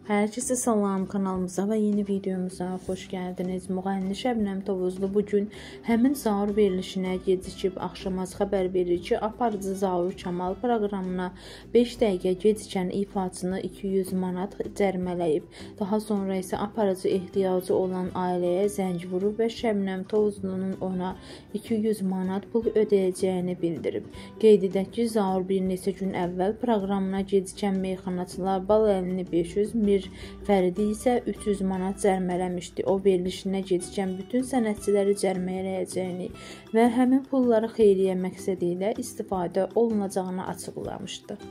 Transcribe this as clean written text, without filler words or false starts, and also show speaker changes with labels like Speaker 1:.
Speaker 1: Herkese salam, kanalımıza və yeni videomuza xoş gəldiniz. Müğənni Şəbnəm Tovuzlu bugün həmin Zaur verilişinə gecikib. Axşamaz xəbər verir ki, aparıcı Zaur Kamal proqramına 5 dəqiqə gecikən ifaçını 200 manat cərimələyib. Daha sonra isə aparıcı ehtiyacı olan ailəyə zəng vurub və Şəbnəm Tovuzlunun ona 200 manat pul ödəyəcəyini bildirib. Qeyd edək ki, Zaur bir neçə gün əvvəl proqramına gecikən meyxanaçılar Baləlini 500, Mir Fəridi isə 300 manat cərimələmişdi. O verilişinə gecikən bütün sənətçiləri cərimələyəcəyini və həmin pulları xeyriyyə məqsədi ilə istifadə olunacağını açıqlamışdı.